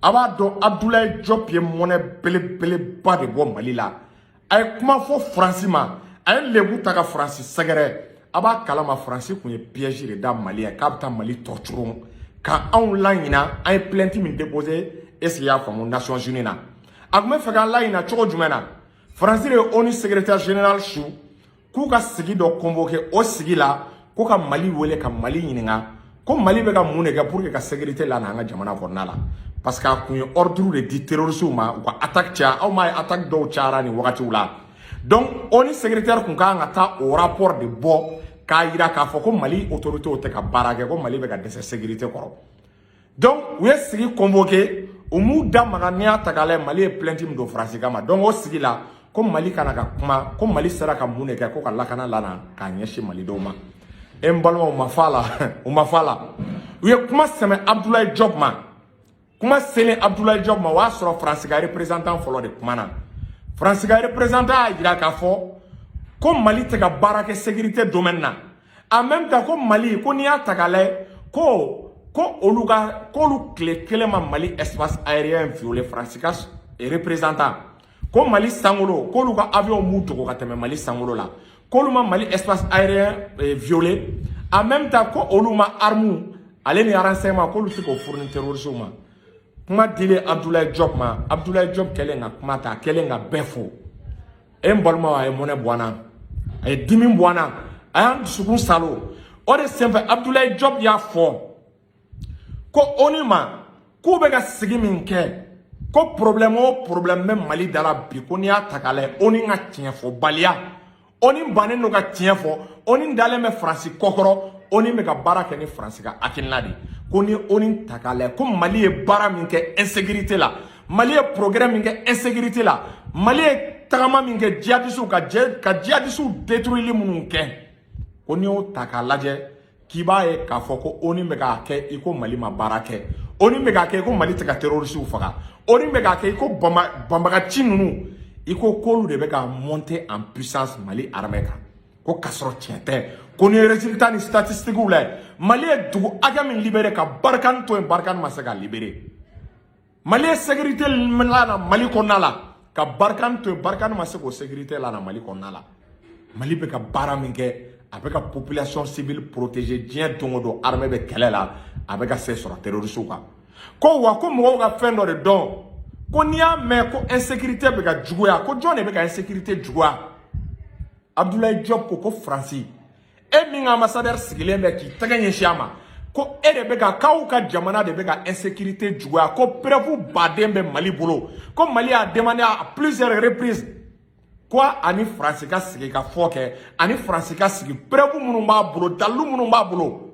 A b'a dɔn, Abdoulaye Diop ye mɔnɛ belebeleba de bɔ Mali la. A ye kuma fɔ Faransi ma, a ye lebu ta ka Faransi sɛgɛrɛ. A b'a kalama, Faransi tun ye piège de da Mali ye, k'a bɛ taa Mali tɔɔrɔ ka anw laɲina. An ye plainte min déposé, est ce que i y'a faamu, Nations Unies na, a tun bɛ fɛ k'an laɲina cogo jumɛn na? Faransi de ye ONU secrétaire général su k'u ka sigi dɔ convoqué. O sigi la, ko ka Mali wele ka Mali ɲininka ko Mali bɛ ka mun de kɛ pour que ka sécurité la an ka jamana kɔnɔna la, parce que a kun ye ordre de di terroristes ma u ka attaque caya. Aw m'a ye, attaque dɔw cayara nin wagatiw la. Donc ONU secrétaire kun kan ka taa o rapport de bɔ k'a yira k'a fɔ ko Mali autorités tɛ ka baara kɛ, ko Mali bɛ ka dɛsɛ sécurité kɔrɔ. Donc u ye sigi convoqué, u m'u da maga. N'i y'a ta k'a lajɛ, Mali ye plainte min don Faransi kama, donc o sigi la, ko Mali kana ka kuma, ko Mali sera ka mun de kɛ ko ka lakana lana k'a ɲɛsin malidenw ma. E n balimaw, u ma fa la, u ma fa la. U ye kuma sɛmɛ Abdoulaye Diop ma. Kuma selen Abdoulaye Diop ma, o y'a sɔrɔ Faransi ka représentant fɔlɔ de kumana. Faransi ka représentant y'a jira k'a fɔ ko Mali tɛ ka baara kɛ sécurité domaine na. En même temps, ko Mali, ko n'i y'a ta k'a lajɛ, ko olu ka k'olu tile kelen ma Mali espace aérien violé. Faransi ka représentant ko Mali sankolo, k'olu ka avion m'u dogo ka tɛmɛ Mali sankolo la, k'olu ma Mali espace aérien violé. En même temps, ko olu ma arme ale ni renseignement, k'olu tɛ k'o fournir terroristes ma. Kuma dilen Abdoulaye Diop ma, Abdoulaye Diop kɛlen ka kuma ta, a kɛlen ka bɛɛ fo. E n balimaw, a ye mɔnɛ bɔ an na, a ye dimi bɔ an na, a y'an dusukun salo. O de senfɛ, Abdoulaye Diop y'a fɔ ko ONU ma k'u bɛ ka sigi min kɛ, ko problème o problème bɛ Mali da la bi, ko n'i y'a ta k'a lajɛ, ONU ka tiɲɛfɔbaliya, ONU bannen don ka tiɲɛ fɔ, ONU dalen bɛ Faransi kɔkɔrɔ, ONU bɛ ka baara kɛ ni Faransi ka hakilina de ye. Ko ni ONU ta k'a lajɛ, ko Mali ye baara min kɛ insécurité la, Mali ye progrès min kɛ insécurité la, Mali ye tagama min kɛ djihadistes ka jɛ ka djihadistes détruire minnu kɛ, ko n'i y'o ta k'a lajɛ, k'i b'a ye k'a fɔ ko ONU bɛ k'a kɛ i ko Mali ma baara kɛ, ONU bɛ k'a kɛ i ko Mali tɛ ka terroristes faga, ONU bɛ k'a kɛ i ko banbagaci ninnu, i ko k'olu de bɛ ka monter en puissance Mali armée kan, ko k'a sɔrɔ tiɲɛ tɛ. Ko ni ye résultat ni statistiques lajɛ, Mali ye dugu hakɛ min libéré ka Barkhane to yen, Barkhane ma se ka libéré. Mali ye sécurité la Mali kɔnɔna la ka Barkhane to yen, Barkhane ma se k'o sécurité la Mali kɔnɔna la. Mali bɛ ka baara min kɛ, a bɛ ka population civile protéger. Diɲɛ don o don, armée bɛ kɛlɛ la, a bɛ ka se sɔrɔ terroristes kan. Ko wa ko mɔgɔw ka fɛn dɔ de dɔn, ko n'i y'a mɛn ko insécurité bɛ ka juguya, ko jɔn de bɛ ka insécurité juguya? Abdoulaye Diop ko Faransi, e min ka ambassadeur sigilen bɛ k'i tɛgɛ ɲɛsin a ma, ko e de bɛ ka k'aw ka jamana de bɛ ka insécurité juguya. Ko preuve baden bɛ Mali bolo, ko Mali y'a demandé à plusieurs reprises ko ani Faransi ka sigi ka fɔ kɛ, ani Faransi ka sigi, preuve minnu b'a bolo, dalilu minnu b'a bolo,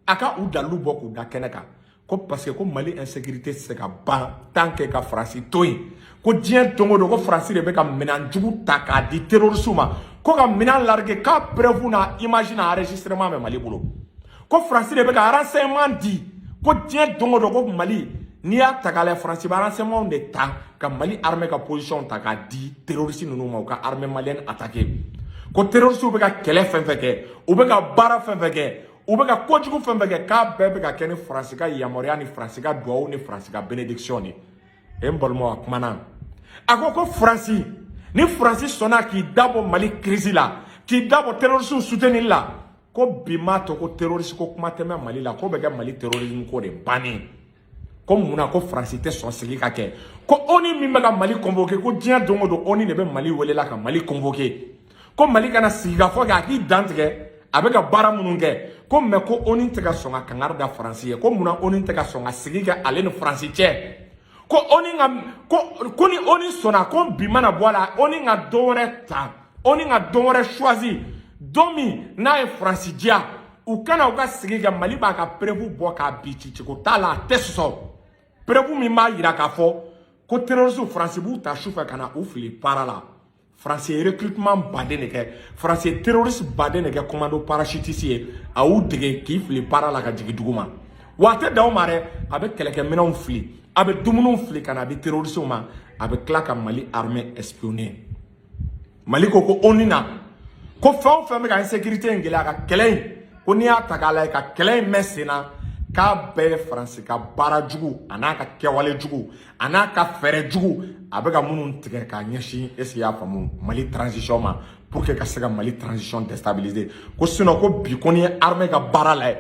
a ka u dalilu bɔ k'u da kɛnɛ kan. Ko parce que ko Mali insécurité tɛ se ka ban tant que ka Faransi to yen. Ko diɲɛ don o don, ko Faransi de bɛ ka minɛn jugu ta k'a di terroristes ma, ko ka minɛn largué, k'a preuve n'a image n'a enregistrement bɛ Mali bolo. Ko Faransi de bɛ ka renseignement di, ko diɲɛ don o don, ko Mali, n'i y'a ta k'a lajɛ, Faransi bɛ renseignement de ta ka Mali armée ka position ta k'a di terroristes ninnu ma, u ka armée malienne attaquer. Ko terroristes bɛ ka kɛlɛ fɛn fɛn kɛ, u bɛ ka baara fɛn fɛn kɛ, u bɛ ka kojugu fɛn fɛn kɛ, k'a bɛɛ bɛ ka kɛ ni Faransi ka yamaruya ni Faransi ka duwawu ni Faransi ka bénédiction de ye. N balimaw, a kumana, a ko ko Faransi, ni Faransi sɔnna k'i dabɔ Mali crise la, k'i dabɔ terroristes soutenir la, ko bi m'a to ko terroriste ko kuma tɛ mɛn Mali la, ko bɛ kɛ Mali terrorisme ko de bannen. Ko munna ko Faransi tɛ sɔn sigi ka kɛ? Ko ONU min bɛ ka Mali convoqué, ko diɲɛ don o don ONU de bɛ Mali welela ka Mali convoqué, ko Mali kana sigikafɔ kɛ, a k'i dantigɛ a bɛ ka baara minnu kɛ. Ko mais ko ONU tɛ ka sɔn ka kangari da Faransi ye. Ko munna ONU tɛ ka sɔn ka sigi kɛ ale ni Faransi cɛ? Ko ONU ka ko ni ONU sɔnna, ko bi mana bɔ a la, ONU ka don wɛrɛ ta, ONU ka don wɛrɛ choisi, don min n'a ye Faransi diya, u kana u ka sigi kɛ. Mali b'a ka preuve bɔ k'a bi ciciko t'a la, a tɛ sɔsɔ. Preuve min b'a yira k'a fɔ ko terroriste, Faransi b'u ta sufɛ ka na u fili para la. Faransi ye recrutement baden de kɛ, Faransi ye terroriste baden de kɛ commando parachutiste ye, a y'u dege k'i fili para la ka jigin dugu ma. Wa a tɛ dan o ma dɛ, a bɛ kɛlɛkɛminɛnw fili, a bɛ dumuniw fili ka na a di terroriste ma, a bɛ tila ka Mali armée espionner. Mali ko ko ONU na, ko fɛn o fɛn bɛ ka insécurité in gɛlɛya ka kɛlɛ in, ko n'i y'a ta k'a lajɛ, ka kɛlɛ in mɛn sen na, K'a bɛɛ ye Faransi ka baara jugu, a n'a ka kɛwale jugu, a n'a ka fɛɛrɛ jugu, a bɛ ka minnu tigɛ k'a ɲɛsin, est ce que i y'a faamu, Mali transition ma, pour que ka se ka Mali transition déstabiliser. Ko sinon ko bi ko n'i ye armée ka baara lajɛ,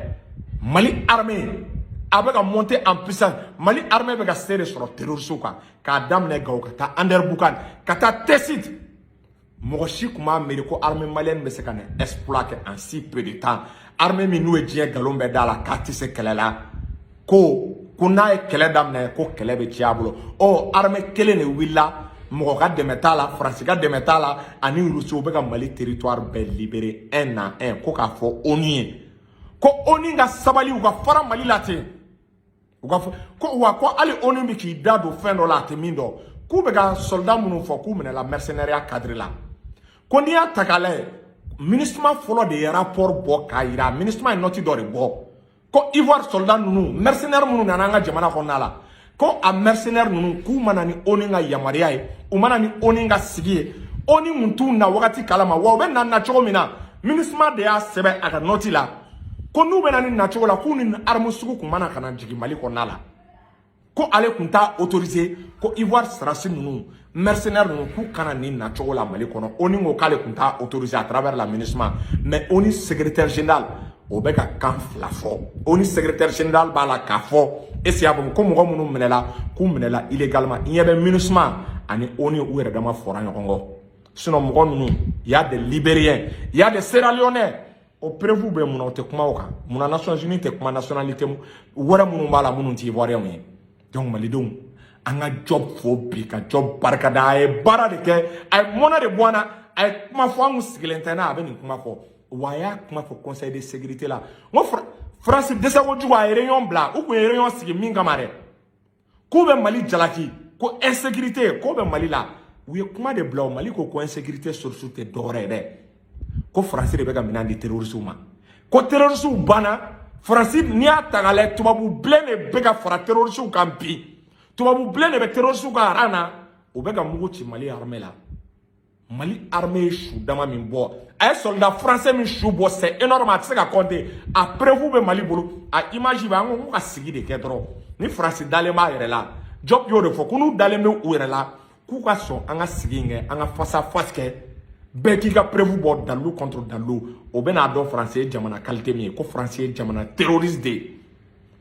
Mali armée a bɛ ka monter en puissance. Mali armée bɛ ka se de sɔrɔ terroristes kan, k'a daminɛ Gawo ka taa Anderamboukane, ka taa Tessit. Mɔgɔ si tun b'a miiri ko armée malienne bɛ se ka nin exploit kɛ en si peu de temps. Armée min n'u ye diɲɛ nkalon bɛɛ da la k'a tɛ se kɛlɛ la, ko n'a ye kɛlɛ daminɛ, ko kɛlɛ bɛ tiɲɛ a bolo. Ɔ, armée kelen de wulila, mɔgɔ ka dɛmɛ t'a la, Faransi ka dɛmɛ t'a la, ani Rusi, u bɛ ka Mali territoire bɛɛ libérer un à un. Ko k'a fɔ ONU ye ko ONU ka sabali, u ka fara Mali la ten, u ka fɔ ko wa ko hali ONU bɛ k'i da don fɛn dɔ la, a tɛ min dɔn. K'u bɛ ka soldat minnu fɔ k'u minɛla mercenariat cadre la, ko n'i y'a ta k'a lajɛ, MINUSMA fɔlɔ de ye rapport bɔ k'a yira. MINUSMA ye note dɔ de bɔ ko Ivoire soldat ninnu, mercenaire minnu nana an ka jamana kɔnɔna la, ko a mercenaire ninnu, k'u ma na ni ONU ka yamaruya ye, u ma na ni ONU ka sigi ye, ONU mun t'u na wagati kalama wa u bɛ na nacogo min na. MINUSMA de y'a sɛbɛn a ka note la ko n'u bɛ na ni nacogo la, k'u ni arme sugu kun mana ka na jigin Mali kɔnɔna la, ko ale kun t'a autorisé ko Ivoire sɔrɔdasi ninnu, mercenaires ninnu, k'u kana nin nacogo la Mali kɔnɔ. ONU ko k'ale kun t'a autorisé à travers la MINUSMA. Mais ONU secrétaire général o bɛ ka kan fila fɔ. ONU secrétaire général b'a la k'a fɔ, est ce que y'a faamu, ko mɔgɔ minnu minɛla, k'u minɛla illégalement. I ɲɛ bɛ MINUSMA ani ONU, u yɛrɛ dama fɔra ɲɔgɔn kɔ. Sinon mɔgɔ ninnu, il y a des Libériens, il y a des Sierra Léonais. O preuve bɛ mun na? O tɛ kuma o kan. Munna Nations Unies tɛ kuma nationalité wɛrɛ minnu b'a la, minnu tɛ Ivoirien ye? Donc malidenw, an ka Diop fo bi, ka Diop barikada. A ye baara de kɛ, a ye mɔnɛ de bɔ an na. A ye kuma fɔ, an kun sigilen tɛ n'a a bɛ nin kuma fɔ wa. A y'a kuma fɔ Conseil de sécurité la. N ko Faransi dɛsɛ kojugu, a ye réunion bila. U kun ye réunion sigi min kama dɛ, k'u bɛ Mali jalaki ko insécurité k'o bɛ Mali la, u ye kuma de bila o. Mali ko insécurité source tɛ dɔwɛrɛ ye dɛ, ko Faransi de bɛ ka minɛn di terroristew ma, ko terroristew banna Faransi. N'i y'a ta k'a lajɛ, tubabu bilen de bɛ ka fara terroristew kan bi. Tubabu bilen de bɛ terroristew ka rang na, u bɛ ka mugu ci Mali armée la. Mali armée ye su dama min bɔ, a ye soldat français min su bɔ, c'est énorme, a tɛ se ka compter. A preuve bɛ Mali bolo, a image bɛ. An ko ka sigi de kɛ dɔrɔn. Ni Faransi dalen b'a yɛrɛ la, Diop y'o de fɔ, ko n'u dalen bɛ u yɛrɛ la, k'u ka sɔn an ka sigi in kɛ, an ka face à face kɛ, bɛɛ k'i ka preuve bɔ, dalilu contre dalilu. O bɛ n'a dɔn Faransi ye jamana qualité min ye, ko Faransi ye jamana terroriste de ye.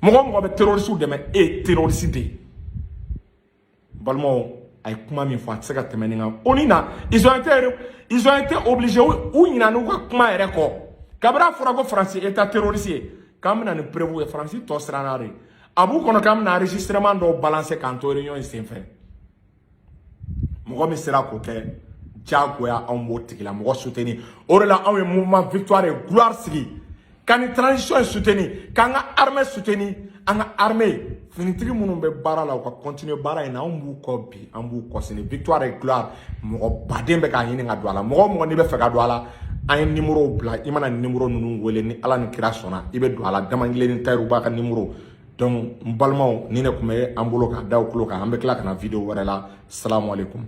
Mɔgɔ o mɔgɔ bɛ terroriste dɛmɛ, e ye terroriste de ye. Balimaw, a ye kuma min fɔ, a tɛ se ka tɛmɛ nin kan. ONU na, ils ont été obligés, u ɲinɛ n'u ka kuma yɛrɛ kɔ. Kabini a fɔra ko Faransi état terroriste ye, k'an bɛna ni preuve ye, Faransi tɔ siranna de. A b'u kɔnɔ k'an bɛna enregistrement dɔw balancer k'an to réunion in senfɛ. Mɔgɔ min sera k'o kɛ, diyagoya anw b'o tigilamɔgɔ soutenir. O de la anw ye mouvement Victoire et Gloire sigi ka nin transition in soutenir, k'an ka armée soutenir. An ka armée finitigi minnu bɛ baara la, u ka continuer baara in na. Anw b'u kɔ bi, an b'u kɔ sini. Victoire et Gloire, mɔgɔ baden bɛ k'a ɲini ka don a la. Mɔgɔ o mɔgɔ n'i bɛ fɛ ka don a la, an ye numéro bila. I mana numéro ninnu wele, ni Ala ni kira sɔnna, i bɛ don a la. Damankelen ni Tayiru b'a ka numéro. Donc n balimaw, ni ne tun bɛ an bolo k'a da o tulo kan. An bɛ tila ka na vidéo wɛrɛ la. Salamu aleykum.